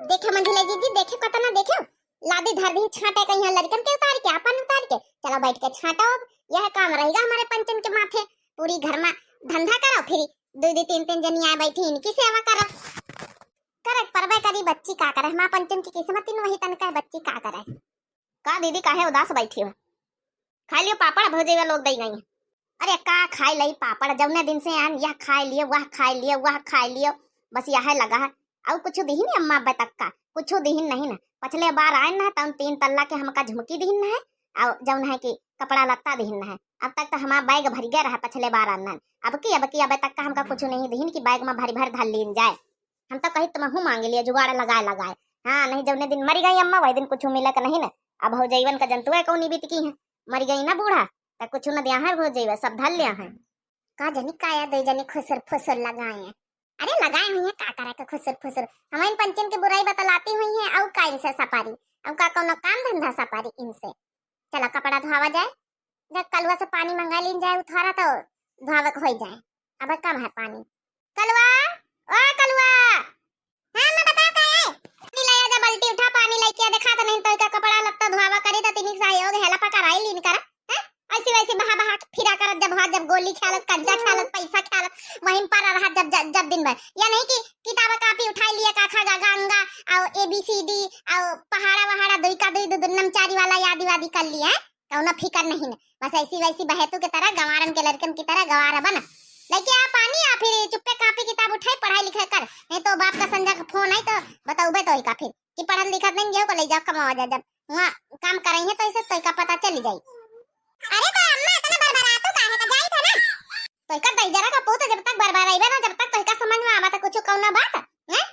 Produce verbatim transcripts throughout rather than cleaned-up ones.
देखे मंझिला जीजी, देखे कतना, देखे लादी धर दी छांटे कहीं लड़कन के उतार के, आपन उतार के, चला बैठ के छांटो। अब यह काम रहेगा हमारे पंचन के माथे, पूरी घर में धंधा करो, फिर दो दो तीन तीन जनी आए बैठी इनकी सेवा करो। करे परबे करी, बच्ची का करे, हमारे पंचन की किस्मत ही वही तन का है, बच्ची का करे। का दीदी, काहे उदास बैठी हो? खा लियो पापड़, भौजैया लोग दई गई हैं। अरे का खाए लई पापड़, जौने दिन से आन यह खाए लियो, वह खाए लियो, वह खाए लियो, बस यह लगा है। और कुछ दिहिन अम्मा अब्बे तक का, कुछ दिहिन नहीं ना। पछले बार आए ना, तौन तीन तल्ला के हमका झुमकी दिहिन ना है, और जौन है कि कपड़ा लत्ता दिहिन ना है। अब तक तो हमारा बैग भर गया रहा पछले बार आन ना। अब की, अब की, अब तक का हमका कुछ नहीं दिहिन कि बैग में भरी भर धर लीन जाए। हम तो कही तुमहू मांग लिया जुगाड़ लगाए लगाए। हाँ, नहीं जौने दिन मरी गई अम्मा, वही दिन कुछ मिलक नहीं ना। अब भौजैवन का जंतुआ कौनी बीत की है, मरी गई ना बूढ़ा, त कुछ न दिया है भौजैवा, सब धर लिया है। का जनी काया दो जनी खुसुर फुसुर लगाए हैं। अरे लगाए हुई है, का करे के खुसुर फुसुर। हम इन पंचन के बुराई बतलाती हुई है, अउ का इनसे सपारी, अउ का कौनो काम धंधा सपारी इनसे। चला कपड़ा धोवा जाए, जब कलुआ से पानी मंगा लीन जाए उधारा तो धोवे के होई जाए। अब कम है पानी। कलुआ, ओ कलुआ। हाँ, मैं बता का है? पानी ले आ जा, बाल्टी उठा, पानी लेके आ, देखा तो नहीं तो का कपड़ा लत्ता धोवा करी तो तिनिक सहयोग हेला पकड़ाई लीन कर। हैं? ऐसी वैसी बहा बहा के फिरा करत, जब हाथ, जब गोली खेलत, कंचा खेलत, पैसा खेलत, वहीं पर रहा जब, जब, जब दिन भर। या नहीं कि किताब कापी उठाई लिया, काखा गा-, गंगा, और ए बी सी डी, और पहाड़ा वहाड़ा, दुई का दुई, दो, दो नमचारी वाला यादी वादी कर लिया, हैं? कौनो फिकर नहीं न। बस ऐसी वैसी बहेतू के तरह, गंवारन के लड़कन की तरह गंवार बन। लेके आ पानी, आ फिर चुप्पे कापी किताब उठाई, पढ़ाई लिखाई कर। नहीं तो बाप का संजय का फोन आई तो बतौबे तो का फिर कि पढ़त लिखत नहीं, गेहूं को ले जाओ कमावा जा, जब वहाँ काम करई है तो इसे तो का पता चली जाई। अरे तो अम्मा इतना बरबरातू काहे का, जाई था ना। तो का दहिजरा का पूत जब तक बरबराइबे ना, जब तक तो का समझ में आवा तो कुछ कौनो बात, हैं?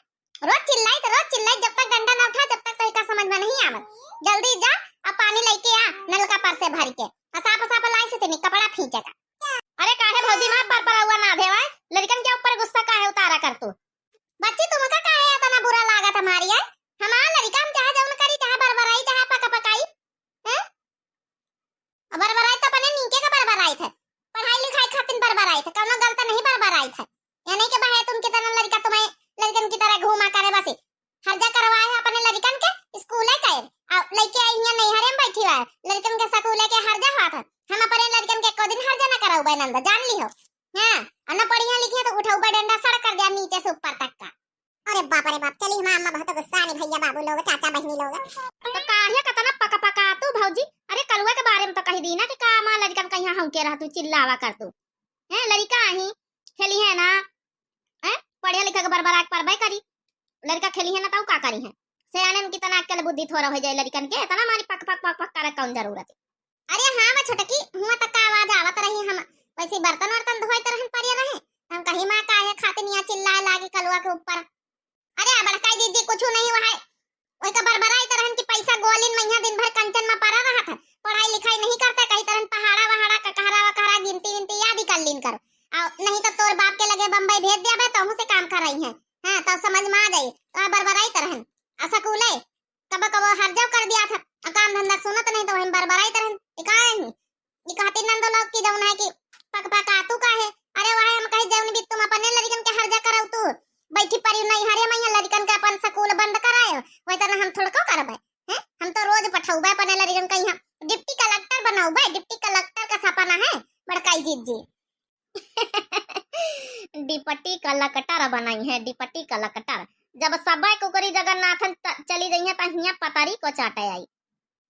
रोज चिल्लाई तो रोज चिल्लाई, जब तक डंडा ना उठा, जब तक तो का समझ में नहीं आवत। जल्दी जा, अब पानी लेके आ, नलका पर से भर के। आ साफ साफ लाई से तेनी कपड़ा फींचे का। अरे काहे भौजी माँ पर पर हुआ ना भेवाए, लड़कन के ऊपर गुस्सा काहे उतारा कर तू? बच्ची तुमका काहे इतना बुरा लागत हमारी है? हमार लड़का हम चाहे जौन करी, चाहे बरबराई, चाहे पका पकाई, हैं? अब बरबराई तो अपने नीके का बरबराई थे, पढ़ाई लिखाई खातिर बरबराई थे, कौनो गलत नहीं बरबराई थे। यानी कि बहे तुम की तरह लड़का तुम्हें लड़कन की तरह घूमा करे बसी। हर्जा करवाए है अपने लड़कन के स्कूले का, आ लइके आई हियां नैहरे में बैठी हुआ है, लड़कन के स्कूले के हर्जा हुआ था। हम अपने लड़कन के एको दिन हर्जा ना कराऊ बे नंद, जान ली हो। हाँ, और ना पढ़िया लिखिया तो उठाऊ बे डंडा सड़ कर दिया नीचे से ऊपर तक का। अरे बाप रे बाप, चली हमार अम्मा बहुत गुस्सा आनी भैया बाबू लोग, चाचा बहनी लोग। तो काहे कतना पका पका तू भौजी? अरे कलुआ के बारे में तो कही दी ना कि का माँ लड़कन कहीं हौके रह तू चिल्लावा कर तू। हैं, लड़का ही खेली है ना, हैं? पढ़े लिखे के बरबरा के परबे करी। लड़का खेली है ना, तऊ का करी है? सयानन की तना अक्कल बुद्धि थोड़ा हो जाए लड़कन के, इतना मारी पक पक पक पक करे कौन जरूरत है? अरे हाँ, मैं छोटकी, हुआ तक का आवाज आवत रही, हम वैसे बर्तन वर्तन धोइत रहन, पड़े रहे, हम कही माँ काहे खातिर यहाँ चिल्लाए लागे कलुआ के ऊपर। अरे आ बड़का जीजी कुछ नहीं हुआ है, वही का बरबराइत रहन कि पैसा गोलिन में यहाँ दिन भर कंचन में पड़ा रहा था, पढ़ाई लिखाई नहीं करता, कही तरहन पहाड़ा वहाड़ा ककहरा वकहरा गिनती विनती याद ही कर लीन करो। आ, नहीं तो तोर बाप के लगे बम्बई भेज दिया बे, तोहू से काम कर रही है। हाँ, तब समझ में आ जाई। तो आ बरबराइत रहन। आ सकूले, कबो कबो हर जब कर दिया था। आ काम धंधा सुनत नहीं तो वही बरबराइत रहन। ये का है? ये कहती नंदो लोग की जौन है कि पक पकातू का है। अरे वह हम कहे जौन भी तुम अपने लड़कन के हर जा करौ तू। बैठी परी नहीं हरे मैया लड़कन के अपन सकूल बंद कराए। वही तरह हम थोड़को करबे। हैं? हम तो रोज पठौबे अपने लड़कन का यहाँ। डिप्टी कलेक्टर बनौबे, डिप्टी कलेक्टर का सपना है बड़काई जीजी। डिपटी कलेक्टर बनाई है, डिपटी कलेक्टर। जब सब कुकरी जगन्नाथन च-, चली जइहे त हियां पतरी को चाटे आई।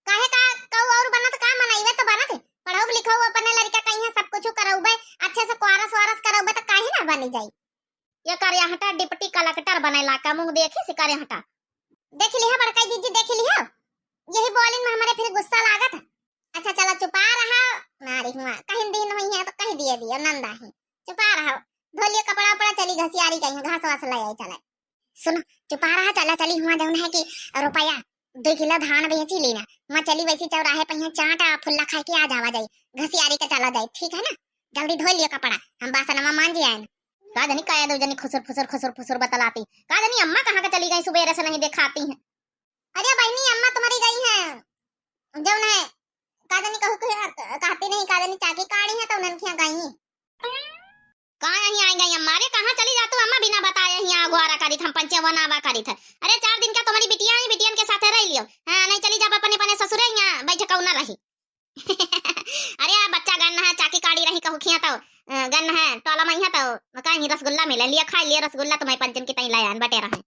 काहे का कऊ और बनत का मनइबे तो बनत। पढ़ऊ लिखऊ अपने लड़का कहीं सब कुछ करौबे, अच्छे से कोरस वारस करौबे तो काहे ना बनी जाई। ये करिया हटा डिप्टी कलेक्टर बनेला का मुंह देखी से करिया हटा। देख लिहा बड़का जीजी, देख लिहा, यही बोलिन में हमारे फिर गुस्सा लागत। अच्छा चला चुपा रहा, नारी हुआ कहीं दिन हुई है तो कह दिए दियो नंदा ही। चुपा रहा, धो लियो कपड़ा उपड़ा, चली घसियारी कहीं घास वास ले आई चले। सुनो, चुपा रहा, चला चली हुआ जौन है कि रुपया दो किलो धान बेची ली ना, वहाँ चली वैसी चौराहे पे यहाँ चाट आ फुल्ला खाए के आ जावा जाई, घसियारी के चला जाई, ठीक है ना? जल्दी धो लियो कपड़ा, हम बासनवा मांज आए। का जनी काया दो जनी खुसुर फुसुर खुसुर फुसुर बतलाती, का जनी अम्मा कहाँ के चली गई, सुबेरे से नहीं देखाती हैं। अरे बहनी अम्मा तुम्हारी गई हैं, जौन है का जनी कहू के कहती नहीं, का जनी चाकी काढ़ी है तो उन्हन खिया गई। का यहीं आई गई अम्मा? अरे कहाँ चली जातू अम्मा, बिना बताए हियां अगुआरा करी थ, हम पंचे वनावा करी थ। अरे चार दिन का तुम्हारे लियो। हाँ, नहीं चली जाब अपने, अपने ससुरे, यहाँ बैठ कौन रही। अरे, आ बच्चा गन है, चाकी काड़ी रही कहू खिया तो, अ, गन है, टोला में यहाँ तो, कहीं रसगुल्ला मिले, लिया, खा लिया रसगुल्ला, तुम्हारे पंचन की तई लायन बटे रहे।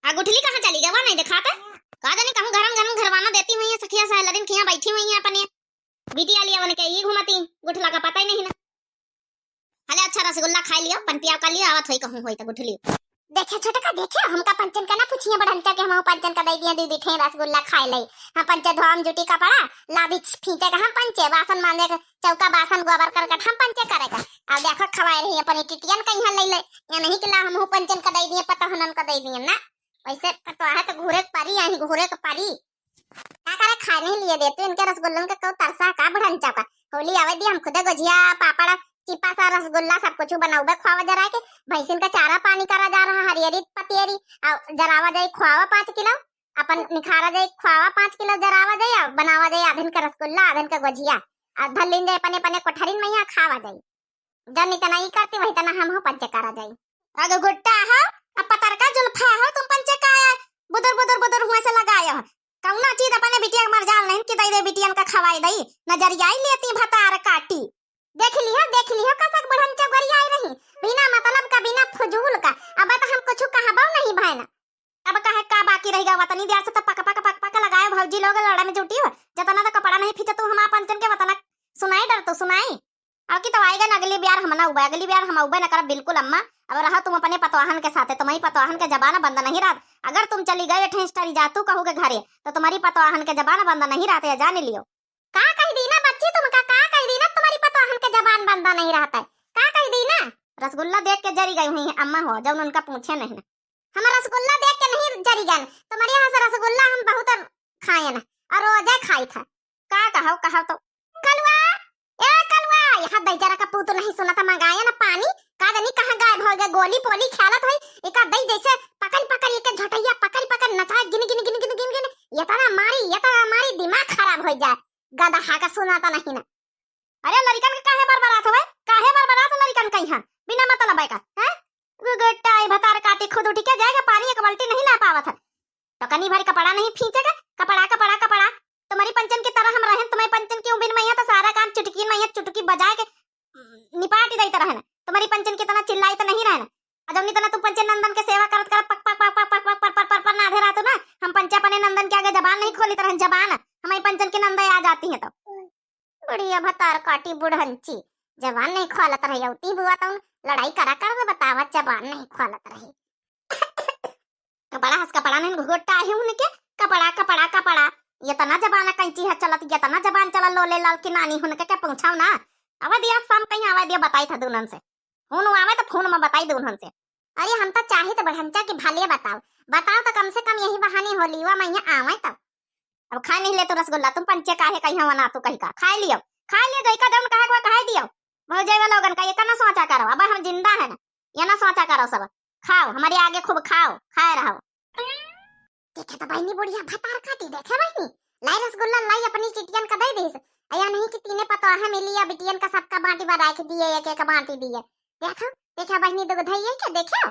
आ गुठली कहाँ चली गवा, नहीं दिखाते? का जानी कहूँ घरम घरम घरवाना देती हुई है, सखिया सहेलरिन खिया बैठी हुई है अपने। बिटिया लिया उनके ई घुमती, गुठला का पता ही नहीं ना। हले अच्छा रसगुल्ला खाई लियो, पन पियाव कर लियो, आवत होई कहूँ होई तो गुठली। देखे छोटका, देखे, हमका पंचन का ना पूछिए बढ़ंचा के, हम पंचन का दे दिए दीदी ठे रसगुल्ला खाए ले। हम पंचे धोम जुटी कपड़ा, लादी फींचे का हम पंचे, बासन मांजे का चौका बासन गोबर करकट हम पंचे करे का। अब देखो खवाए रही अपनी टिटियन कहीं ले ले, या नहीं कि ला हमहू पंचन का दे दिए, पता हनन का दे दिए ना। वैसे पतवाह तो घूरे के परी, यहीं घूरे के परी। का करे खाए नहीं लिए देते इनके रसगुल्लन के, कौ तरसा का बढ़ंचा का। होली आवे दी, हम खुदे गोझिया, पापड़, चिप्पा सा रसगुल्ला सब कुछ बनाउबे, खुआवा जरा के। भैंसिन का चारा पानी करा जा रहा, हरियरी पतियरी, आ जरावा जाई खुआवा पाँच किलो, अपन निखारा जाई खुआवा पाँच किलो, जरावा जाई, आ बनावा जाई आधन के रसगुल्ला, आधन के गोझिया, आ धर लीन जाई अपने अपने कोठरिन में, यहाँ खावा जाई। जन इतना ई करती, वही तना हम हो पंचे करा जाई। अग गुट्टा हो, अब पतरका जुल्फा हो, तुम पंचे का बुदर बुदर बुदर हुआ से लगाए हो। कौनो चीज अपने बिटिया के मरजाल नहीं कि दई दे बिटियन का खवाई दई, नजरियाई लेती भतार काटी। देख लिहो, देख लिहो, कसक बढ़न चौगरियाई रही, बिना मतलब का, बिना फजूल का। अब तो हम कुछ कहबो नहीं भैन। अब कहे का बाकी रह गवा, वतनी दिया से तो पक पक पक पक लगाए भौजी लोग लड़ा में जुटी हो, जतना तो कपड़ा नहीं फींचा तू हमार पंचन के वतना सुनाई डर तो सुनाई। अब की तो आएगा ना अगली बार हम ना उबे, अगली बार हम उबे ना करब बिल्कुल अम्मा। अब रहो तुम अपने पतवाहन के साथे, तुम्हारी पतवाहन के जबान बंद नहीं रहत। अगर तुम चली गए ठेंस टरी जा तू कहू के घरे, तो तुम्हारी पतवाहन के जबान बंद नहीं रहत, या जान लियो। का कह दी ना बच्ची तुमका, का कह दी ना तुम्हारी पतवाहन के जबान बंद नहीं रहत है, का कह दी ना? रसगुल्ला देख के जरी गई हुई है अम्मा हो, जौन उनका पूछे नहीं ना। हम रसगुल्ला देख के नहीं जरी गन, तुम्हारे यहाँ से रसगुल्ला हम बहुत खाए ना, और रोजे खाई था। का कहो, कहो तो। कलुआ, ए कलुआ, यहाँ दई जरा का पूत नहीं सुना था, मंगाया ना पानी, का जानी कहाँ गायब हो गया, गोली पोली खेलत होई, एका दई जैसे पकड़ पकड़ एके झोटैया पकड़ पकड़ नचाए, गिन गिन गिन गिन गिन गिन, ये तना मारी, ये तना मारी, दिमाग खराब हो जाए, गदहा का सुना था नहीं ना। अरे लड़िकन के काहे बरबरात हवे? काहे बरबरात लड़िकन का यहाँ? बिना मतलब है का, हैं? गुगुटाई भतार काटी खुद उठी के जाएगा, पानी एक बाल्टी नहीं ला पावत है। तो कनी भर कपड़ा नहीं फींचेगा, कपड़ा, कपड़ा, कपड़ा। तुम्हारी पंचन की तरह हम रहें, तुम्हारी पंचन की उम्र में यहाँ तो सारा काम चुटकी में, यहाँ चुटकी बजाए के निपाट ही देते रहें। तुम्हारी पंचन की तरह चिल्लाई तो नहीं रहें। अजौनी तना तुम पंचे नंदन के सेवा करत करत पक पक पक पक पक पक पर पर पर पर ना आधे रात हो ना, हम पंचे अपने नंदन के आगे जबान नहीं खोली तरह जबान, हमारी पंचन की नंदा आ जाती है तो। बुढ़िया भतार काटी बुढ़ंची, जबान नहीं खोलत रही, औती बुआ तो लड़ाई करा कर दे बतावत जबान नहीं खोलत रही। कपड़ा हस कपड़ा नहीं घुघुट्टा है उनके, कपड़ा कपड़ा कपड़ा, ये तना जबान कैंची है चलत, ये तना जबान चला लोले लाल की नानी हुनके के पूछाओ ना। आवे दिया शाम कहीं आवे दिया बताई था दुनन से। फोन आवे तो फोन में बताई दुनन से। अरे हम तो चाही तो बढ़ंचा के भले बताओ, बताओ तो कम से कम यही बहाने होलीवा में यहाँ आवे तो। अब खाए नहीं ले तू रसगुल्ला, तुम पंचे काहे कही हवा ना तू कही का। खाए लियो, खाए लियो, गई का जौन कहे को खाए दियो। बहुत जाए लोगन का ये का ना सोचा करो, अब हम जिंदा है ना, ये ना सोचा करो सब। खाओ, हमारे आगे खूब खाओ, खाए रहो। देखे तो बहिनी बुढ़िया भतार काटी, देखे बहिनी, लाई रसगुल्ला लाई अपनी चिटियन का दे देस। अया नहीं कि तीने पतोहा मिली या बिटियन का सबका बांटी बा राख दिए, एक एक बांटी दिए। देखो, देखा बहिनी दुगधई है क्या, देखो।